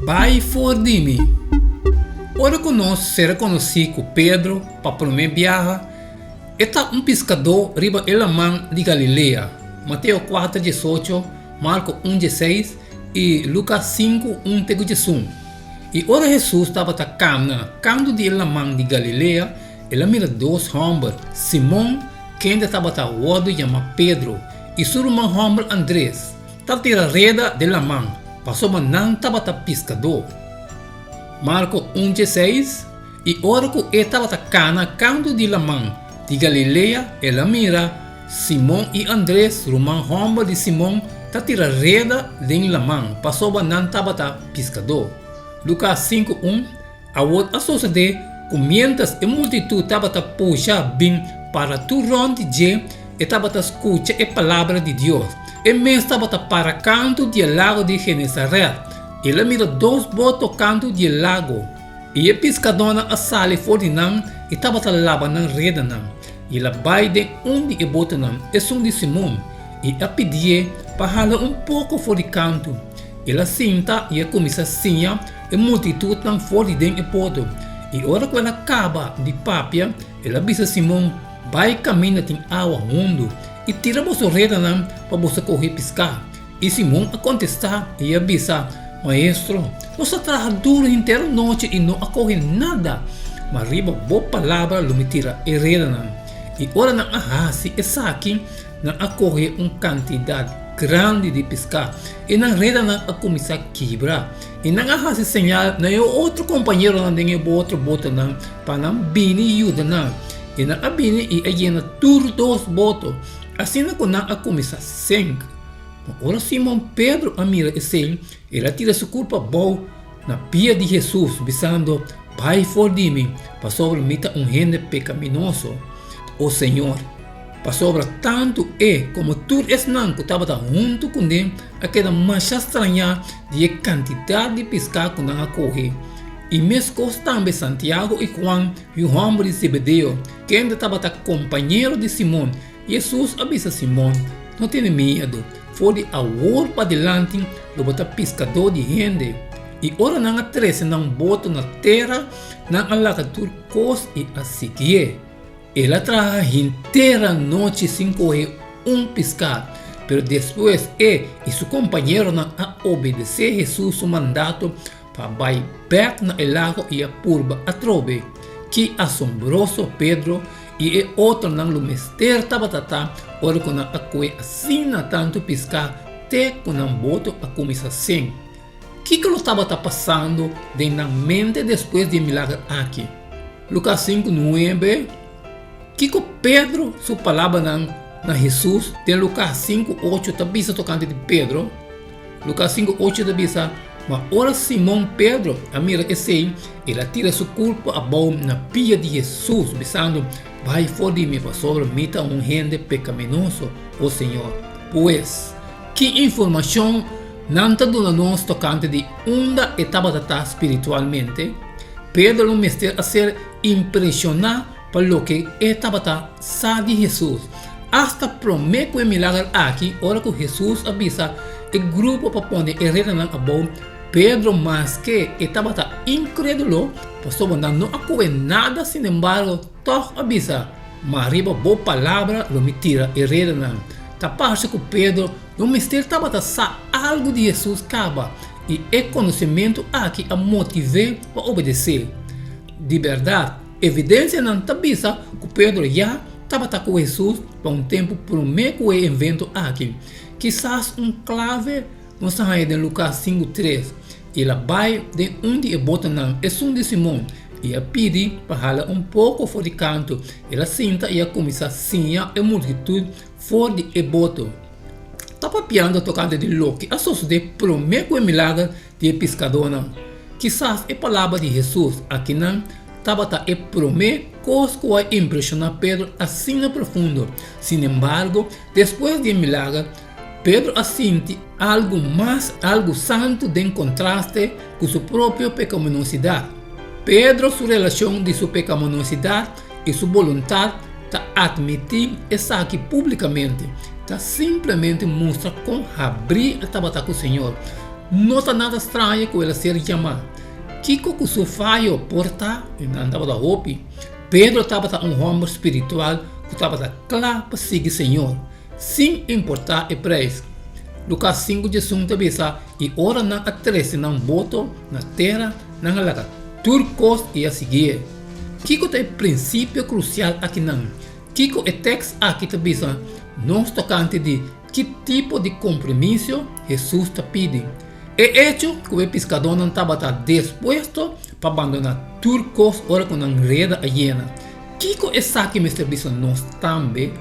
Bai for di mi. Ora ku nos sera konosí ku Pedro pa promé biaha, e ta un piskadó riba e laman di Galilea, Mateo kuater diesocho, Marko un dieseis i Lukas sinku un te ku diesun. I ora Hesus tabata kamna kantu di e laman di Galilea, el a mira dos hòmber, Simon, kende tabata wòrdu yamá Pedro, i su ruman hòmber Andres, ta tira reda den laman, pasobra nan tabata piskadó. Marko un dieseis, I ora ku e tabata kana kantu di laman di Galilea, el a mira Simon i Andres, ruman hòmber di Simon, ta tira reda den laman, pasobra nan tabata piskadó. Lukas sinku un, Awor a sosodé ku miéntras e multitut tabata pusha bin para tur rònt di dje, e tabata skucha e palabra di Dios. E mes tabata para kantu di e lago di Genesaret. El a mira dos boto kantu di e lago. I e piskadónan a sali for di nan i tabata laba nan redanan. I el a bai den un di e botonan, esun di Simon, i a pidié pa hala un poko for di kantu. El a sinta i a kuminsá siña e multitutnan for di den e boto. I ora ku el a kaba di papia, el a bisa Simon, Bai kaminda tin awa hundu i tira boso redanan pa boso kohe piská. I Simon a kontestá i a bisa, Maestro, nos a traha duru henter anochi i no a kohe nada, ma riba bo palabra lo mi tira e redanan. I ora nan a hasi esaki, nan a kohe un kantidat grandi di piská, i nan redanan a kuminsá kibra. I nan a hasi señal na e otro kompañeronan den e otro botonan pa nan bini yuda nan. I nan a bini i a yena tur dos boto, asina ku nan a kuminsá senk. Ma ora Simon Pedro a mira esei, el a tira su kurpa abou na pia di Hesus, bisando, Bai for di mi, pasobra mi ta un hende pekaminoso, o Señor. Pasobra tantu e komo tur esnan ku tabata huntu kuné a keda masha strañá di e kantidat di piská ku nan a kohe. I meskos tambe Santiago i Juan, yu hòmber di Zebedeo, kende tabata kompañero di Simon, Hesus a bisa Simon, No tene miedu, for di awor padilanti lo bo ta piskadó di hende. I ora nan a trese nan boto na tera, nan a laga tur kos i a siguié. El a traha henter anochi sin kohe un piská, pero despues e i su kompañeronan a obedesé Hesus su mandato pa bai bèk na e lago i a purba atrobe. Ki asombroso Pedro i e otronan lo mester tabata ta ora ku nan a kohe asina tantu piská te ku nan boto a kuminsá sink! Kiko lo tabata pasando den nan mente despues di e milager aki? Lukas sinku, nuebe, Kiko Pedro su palabranan na Hesus den Lukas sinku, ocho ta bisa tokante di Pedro? Lukas sinku, ocho ta bisa, Ma ora Simon Pedro a mira esei, el a tira su kurpo abou na pia di Hesus, bisando, Bai for di mi, pasobra mi ta un hende pekaminoso, o Señor. Pues, ki informashon nan ta duna nos tokante di unda e tabata ta spiritualmente? Pedro lo mester a ser impreshoná pa loke e tabata sa di Hesus. Asta promé ku e milager aki, ora ku Hesus a bisa e grupo pa pone e redanan abou, Pedro maske e tabata inkrédulo, pasobra nan no a kohe nada, sinembargo tòg a bisa, Ma riba bo palabra lo mi tira e redanan. Ta parse ku Pedro no mester tabata sa algu di Hesus kaba, i e konosementu aki a motiv'é pa obedesé. Di bèrdat, Evidensianan ta bisa ku Pedro ya tabata ku Hesus pa un tempu promé ku e evento aki. Kisas un klave nos ta haña den Lukas 5:3, El a bai den un di e botonan, esun di Simon, i a pidi pa hala un poko for di kantu. El a sinta i a kuminsá siña e multitut for di e boto. Ta papiando tokante di loke a sosodé promé ku e milager di e piskadónan. Kisas e palabra di Hesus akinan tabata e promé kos ku a impreshoná Pedro asina profundo. Sinembargo, despues di e milager, Pedro a sinti algu mas, algu santu den kontraste ku su propio pekaminosidat. Pedro su relashon di su pekaminosidat i su boluntat ta atmití esaki públikamente ta simplemente mustra kon habrí e tabata ku Señor. No ta nada straño ku el a ser yamá. Kiko ku su fayo por ta, i nan tabata hopi, Pedro tabata un hòmber spiritual ku tabata kla pa sigui Señor, sin importá e preis. Lukas 5:11 ta bisa, I ora nan a trese nan boto na tera, nan a laga tur kos i a siguié. Kiko ta e prinsipio krusial akinan? Kiko e tèks aki ta bisa nos tokante di ki tipo di kompromiso Hesus ta pidi? E echo ku e piskadónan tabata dispuesto pa bandoná tur kos ora ku nan reda a yena, kiko esaki mester bisa nos tambe?